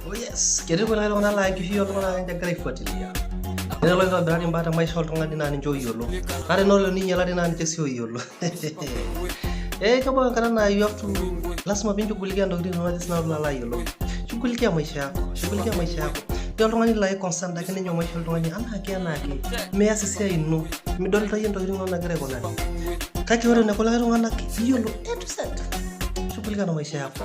Oh yes, ketii kulikae tung'anak laa enkishui oltung'anak ake ninche egira aifuatilia. Ore loitobirari imbaa te maisha oltung'ani naa ninche ooyiolo. Naa tenelo ninyialari naa ninche sii ooyiolo. Eh, kebau enkata naa you have to lazima pinshughulikia ntokitin inonok ajo sinanu piilo alo ayiolou. Shughulikia maisha yako, shughulikia maisha yako. Etii oltung'ani laa ai concerned ake ninye o maisha oltung'ani anaake anaake. Mias esiai ino, midolita iyie ntokitin inonok nagira aikunari. Kake ore nekulikae tung'anak iyiolo A to Z. Shughulika na maisha yako.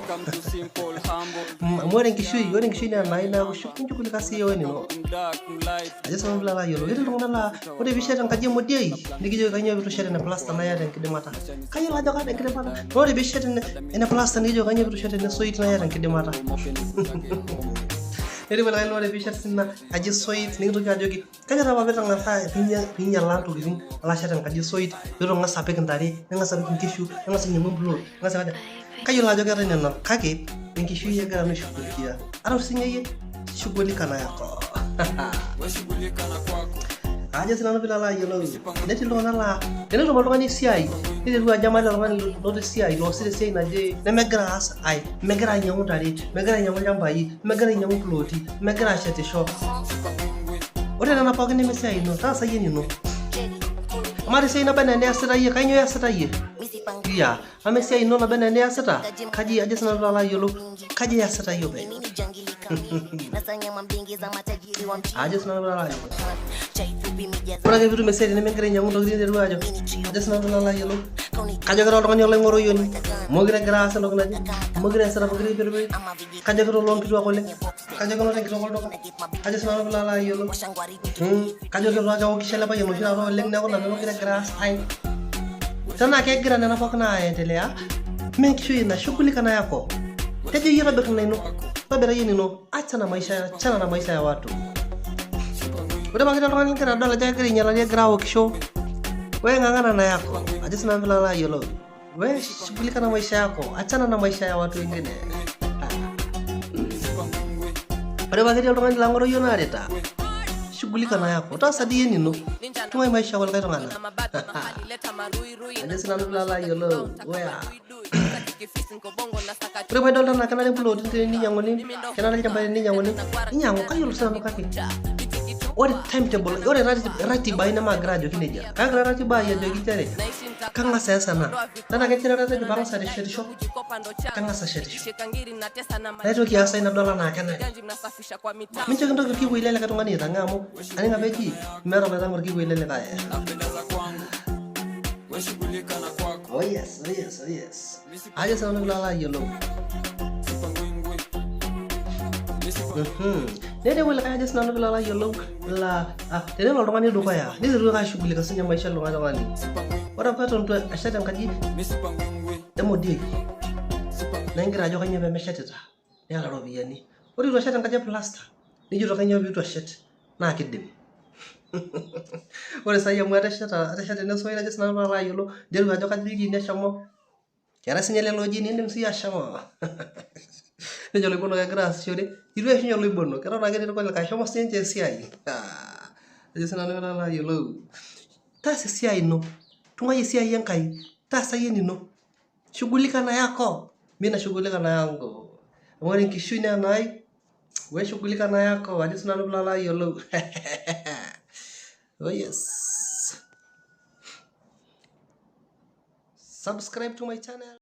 Amu ore enkishui naa enai neeku inchugulika siyie wenino. Ajo sinanu piilo alo ayiolou. Ketii iltung'anak laa ore piishet enkaji emodiei nikijoki kainyoo piitu ishet ene plaster naa iyata enkidimata. Kayiolo ajo kaata enkidimata. Naa ore piishet ene plaster nikijoki kainyoo piitu ishet ene soit naa iyata enkidimata. Netii kulikae laa ore piishet ina aji esoit nikintoki ajoki kajo taa apa pitang'asa piinyalaa ntokitin alo ashet enkaji esoit piitu ing'as apik intare ning'as apik inkishu ning'as ainyang'u emplot ning'as aikaja kayiolo ajo keetae nena kake enkishui egira nanu aishughulikia ata sinye iyie shughulika na yako ajo sinanu piilo alo ayiolou netii iltung'anak laa tenetum oltung'ani esiai niteru ajo amaa ele tung'ani lonoto esiai loosita esiai naje nemegira aas ai megira ainyang'u ntare megira ainyang'u ilchambai megira ainyang'u imploti megira ashetisho ore nena pookin neme esiai ino taasa iyie enino amaa tesiai naba enaa eniasita iyie kainyoo iyasita iyie iya amaa esiai ino naba enaa eniasita kaji ajo sinanu piilo alo ayiolou kaji iyasita iyie openy ajo sinanu piilo alo ayiolou ore ake piitum esiai tenimigira ainyang'u intokitin niteru ajo ajo sinanu piilo alo ayiolou kajo kira oltung'ani olaing'oroyioni mokire egira aas entoki naje mokire easita pokira piri kajo kira oloonkituak oleng kajo kenoto enkitok olduka ajo sinanu piilo alo ayiolou kajo ketaa kewokisho ele payian oshi taata oleng neeku ina pemekure egira aas ai tenaa kegira nena pookin aendelea mee enkishui ina shughulika na yako tejo iyie tobir ina ino tobira iyie enino achana maisha achana na maisha ya watu ore paa ketii oltung'ani ligira adol ajo kegira ainyalari egira awokisho we ng'ang'ana na yako ajo sinanu piilo alo ayiolou We shughulika na maisha yako, achana na maisha ya watu wengine. Ore paa ketii oltung'ani laa ng'oroyio naarita, shughulika na yako, taasa dii enino, tung'ai maisha kulikae tung'anak. Ajo sinanu piilo alo ayiolou, wea. Ore paidolta naa kenare imploti teninyang'uni, kenare ilchambai teninyang'uni, inyang'u kayiolo sinanu kake ore timetable, ore ratiba ai nemaagira ajoki nejia, kagira ratiba ai ajoki nchere kang'as aas ena tenaa ketii erishata natejo pang'as ateshetisho kang'as ashetisho naitoki aas ai nadol anaa kenare mincho kintoki orkikuei lelikae tung'ani aitang'aa amu aning apa eji meeta oloitang'a orkikuei lelikae. Oh yes, oh yes, oh yes. Ajo sinanu piilo alo ayiolou. Netii kulikae ajo sinanu piilo alo ayiolou laa ah, tenelo oltung'ani dukuya niteru ake aishughulika sinye maisha likae tung'ani. Ore apa eton itu eshet enkaji emodioi naa ingira ajo kainyoo pemeshetita neeta iropiyiani. Ore itu eshet enkaji e plaster nijito kainyoo piitu eshet naa kidim. Ore saai amu etesheta etesheta ene soit ajo sinanu piilo alo ayiolou niteru ajo kaja iljini eshomo Keetae sinye lelo oji nindim siyie ashomo. Nejo oloibono kegira aasishore, itu eishunye oloibono, keton ake etii irkulikae, eshomo sininche esiai. Ajo sinanu piilo alo ayiolou. Taasa esiai ino, tung'ai esiai Enkai, taasa iyie enino, shughulika na yako, mi nashughulika na yangu. Amu ore enkishui naa enaai, we shughulika na yako, ajo sinanu piilo alo ayiolou. Oh yes. Subscribe to my channel.